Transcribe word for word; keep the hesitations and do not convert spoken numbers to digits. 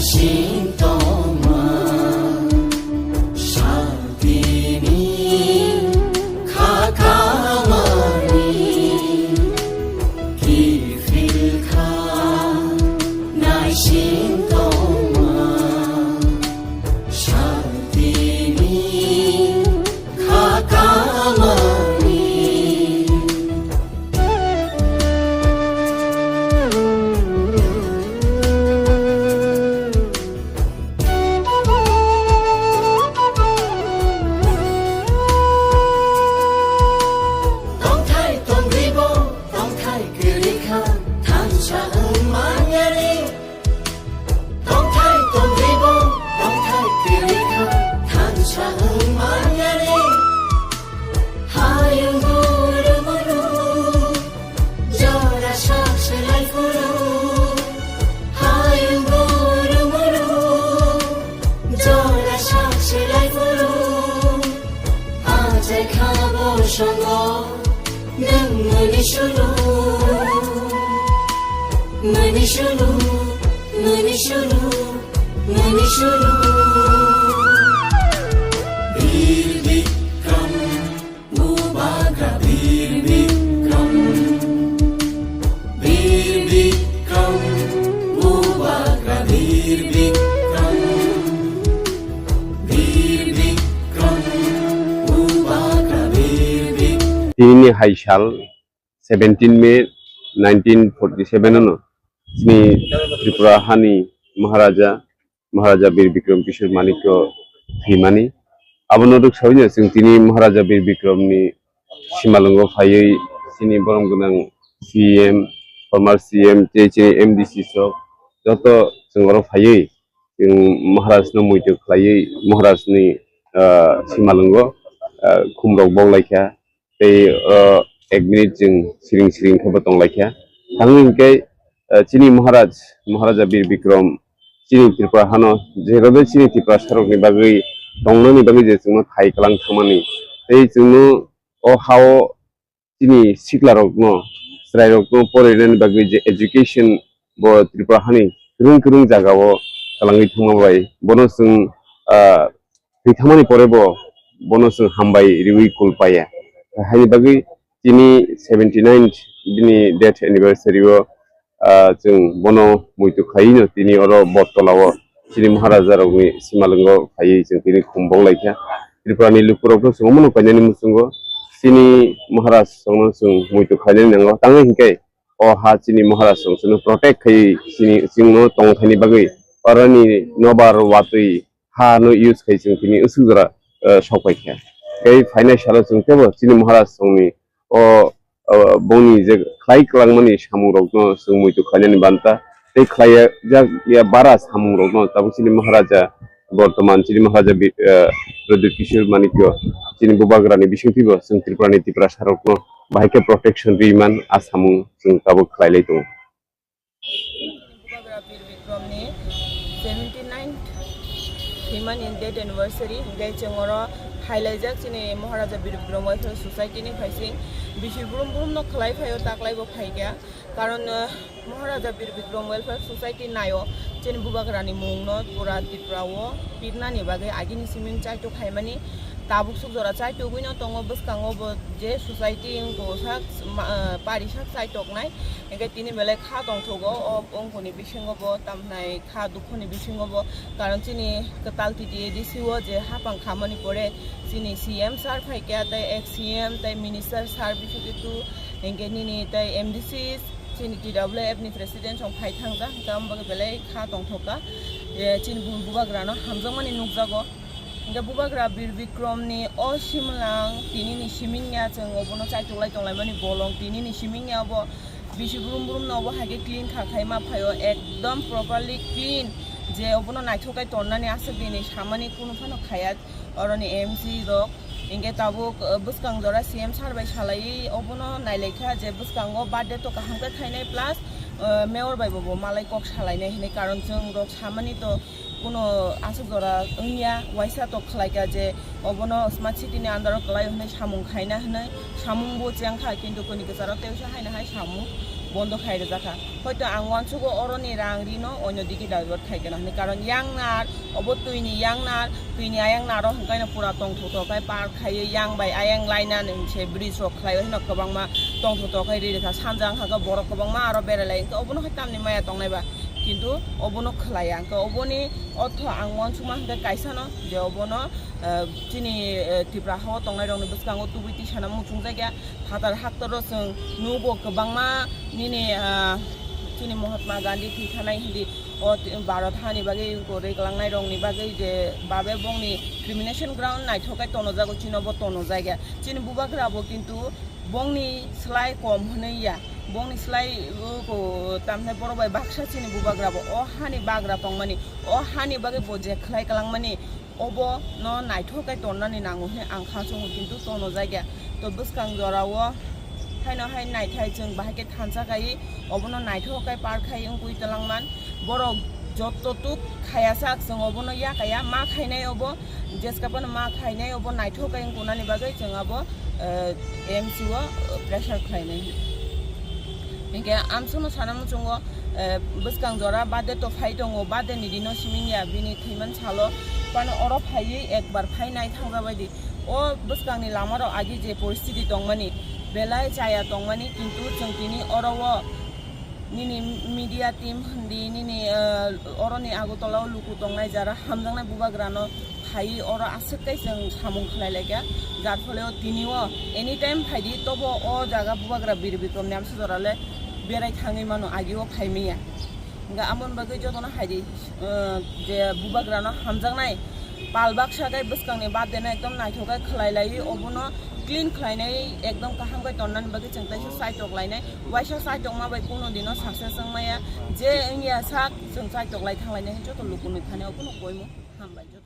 Sintoma, santini, khakamani, kifilkha, naisintoma, santini, khakamani. Tongthai tongribo, tongthai kwrwikha, thansa wng manyani. Tongthai tongribo, tongthai kwrwikha, thansa wng manyani. Hayung guru muru, jora sak selai phuru. Hayung guru muru, jora sak selai phuru. Ajai khabo songo, nwng mani sulu, mani sulu, mani sulu, mani sulu. Bir Bikram, Bubagra Bir Bikram, Bir Bikram, Bubagra Bir Bikram, Bir Bikram, Bubagra Bir Bikram. Tini hai sal seventeen May nineteen forty seven ano chini Tripura hani Maharaja Maharaja Bir Bikram Kishore Manikya thwimani. Abono rwksawi no chwng tini Maharaja Bir Bikramni simalwngo phaiwi chini borom gwnang C M, former C M, tei chini M D C sok joto chwng oro phaiwi chwng Maharajno muitu khlaiwi Maharajni, ah, simalwngo, ah, khumrok bok laikha. Tei, o, ek minute chwng siring siring khe bo tong lai kha. Tangwi hwnkhe, o, chini Maharaj, Maharaja Bir Bikram, chini Tripura hano, je rode chini Tiprasarokni bagwi tongnani bagwi je chwngno thai kwlang thangmani, tei chwngno o hao chini siklarokno, chwrairokno porinani bagwi je education bo Tripura hani kwrwng kwrwng jagao kwlangwi thangma bai bono chwng, ah, thwi thangmani pore bo bono chwng hambai riwi kul paiya. Haini bagwi chini seventy nine bini death anniversary o, ah, chwng bono muitu khlaiwi no tini oro Bottola o chini Maharaja rokni simalwngo phaiwi chwng tini khum bok lai kha. Tripura ni lukurok no chwng omono painani muchungo chini Maharaj rokno chwng muitu khlainani nango. Tangwi hinkhe o ha chini Maharaj rok chwngno protect khai chini chwngno tongthani bagwi oroni nobar watwi ha no use khai chwng tini usuk jora, eh, sok pai kha. Tei phainai salo chwng tebo chini Maharaj rokni o, o bongni je khlai kwlangmani samung rokno chwng muitu khlainani banta tei khlai jak ya bara samung rokno tabuk chini Maharaja Bortoman chini Maharaja Bi-, eh, Pradyut Kishore Manikya chini bubagrani bisingtwibo chwng Tripurani Tiprasarokno bahai khe protection riman a samung chwng tabuk khlailai tongo. Bubagra Bir Bikramni seventy nine thwimani death anniversary hwnkhe chwng oro phailaijak chini Maharaja Bir Bikram Welfare Society ni phaising bisi brum brum no khlai phaio taklai bo phaikha. Karon, eh, Maharaja Bir Bikram Welfare Society naio chini bubagrani mungno pura Tripura o pirnani bagwi agini siming chaitok khaimani, tabuk suk jora chaitogwi no tongo. Bwskango bo je society wngkha sak ma-, eh, parisak chaitoknai, hingke tini belai kha tongthogo o wngkuni bisingo bo tamhnai kha dukhoni bisingo bo, karon chini kwtal T T A D C o je hapang khamani pore chini C M sir phaikha tei ex C M tei minister sir bisu kitu hingke nini tei M D C chini T W F ni president song phai thangjak, hingke amo bagwi belai kha tongthokha. Eh, chini bu-, bubagrano hamjakmani nukjago. Hingke bubagra Bir Bikramni o simlang tinini simingya chwng obono chaitok lai tonglaimani bolong tinini simingya obo bisi brum brum no obo haikhe clean kha khai ma phaio ekdom properly clean je obono naithok kai tonnani aswk bini samani kunu phano khaya. Oroni M C rok hingke tabuk, uh, bwskang jora C M sir bai salaiwi obono nailaikha je bwskango birthday to kaham khe khainai plus, uh, mayor bai bo, bo malai kok salainai hinui karon chwng rok samani to kuno aswk jora wngya waisa to khlaikha je obono smart city ni under o kwlai hinui samung khaina hinui samung bo chengkha kintu kuni kwcharo tei wngsa haino hai samung bondo khai rijak kha. Hoito ang uansugo oroni rang rino onyo digi divert khai keno hinwi, karon yang nar, obo twini yang nar, twini ayang naro hwnkhai no pura tongthok thok khai par khaiwi yang bai ayang laina ni se bridge rok khlaiwi hino kwbangma tongthok thok khai ri rikha. Sanja wngkha khe borok kwbangma aro berai lai, hwnkhe obono hai tamni maya tongnai ba, kintu obono khlaiya. Hwnkhe oboni ortho ang uansukma hwnkhe kaisa no je obono, eh, chini, eh, Tripura hao tongnai rokni bwskango tubui tisana muchungjak ya. Phatar haktoro chwng nugo kwbangma nini, ah, chini Mahatma Gandhi thwi thanai hindi o ti-, Bharat hani bagwi kwrwi kwlangnai rokni bagwi je babe bongni cremation ground naithok khe tonojago, chinobo tonojakya. Chini bubagrabo kintu bongni slai kom hwnwi ya, bongni slai, uh, ko-, tamhinai borok bai baksa chini bubagrabo o hani bagra tongmani, o hani bagwi bo je khlai kwlangmani, obo no naithok khe tonnani nango hwnwi ang kha chungo, kintu tono jakya. To bwskang jorao haino hai naithai chwng bahai khe thansa khai obono naithok khe par khai wngwi twlangman. Borok jotto tuk khaya sak chwng obono yakaya ma khainai obo, jeska phano ma khainai obo naithok khe wngkunani bagwi chwng abo, eh, M C o, eh, pressure khlainai. Hinkhe amsono sana muchungo, eh, bwskang jora birthday to phai tongo, birthday ni dino siming ya bini thwiman salo, phano oro phaiwi ekbar phainai thangjabaidi. O bwskangni lamarok agi je poristiti tongmani, belai chaya tongmani, kintu chwng tini oro o nini media team hindi, nini, eh, oroni Agartala o luku tongnai jara hamjaknai bubagrano phaiwi oro aswk tei chwng samung khlai laikha, jar phole o tini o anytime phaidi tobo o jaga bubagra Bir Bikram ni amsa jora le berai thangwi mano, agi o phaimaya. Hingke amoni bagwi jotono haidi, eh, je bubagrano hamjaknai pal baksa khe bwskangni birthday no ekdom naithok khe khlai laiwi, obono clean khlainai, ekdom kaham khe tonnani bagwi chwng teisa saitok lainai. Waisa saitokma bai kuno dino success wngmaya, je wngya sak chwng saitok lai thanglainai joto luku nukthani obono koimo hambai.